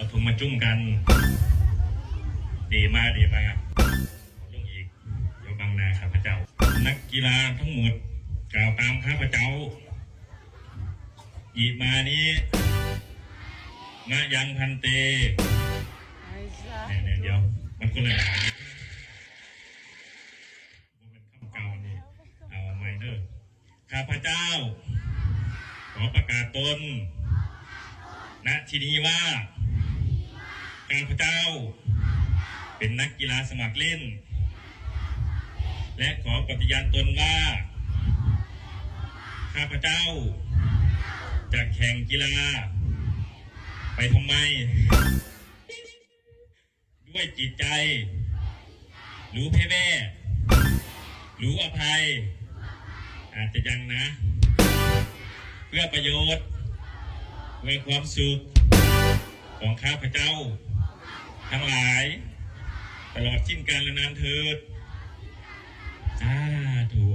ປະຖົມມະຈຸມກັນ ເດມາ ເດມາ ລົງອີກ ດຽວບັງໜ້າຂ້າພະເຈົ້າ. ນັກກິລາທັງໝົດ ກ່າວຕາມຂ້າພະເຈົ້າ. ອິມານິ ມະຍັງພັນເຕ. ແນ່ໆ ດຽວ ມັນຄົນລະໜ້າ ບໍ່ແມ່ນຄຳເກົ່ານີ້ ເອົາໃໝ່ເດີ. ຂ້າພະເຈົ້າ ຂໍປະກາດຕົນ ນະທີ່ນີ້ວ່າ ຂ້າພະເຈົ້າ ເປັນນັກກິລາສະໝັກຫຼິ້ນ ແລະ ຂໍປະຕິຍານຕົນວ່າ ຂ້າພະເຈົ້າ ຈະແຂ່ງກິລາໄປທຳໄມ ດ້ວຍຈິດໃຈ ຮູ້ແພ້ແວ່ ຮູ້ອະໄພ ອາດຈະຍັງນະ ເພື່ອປະໂຫຍດ ເພື່ອຄວາມສຸກຂອງຂ້າພະເຈົ້າທັງຫຼາຍ ຕະຫຼອດສິ້ນການລະນານເທີດ. ສາທຸ.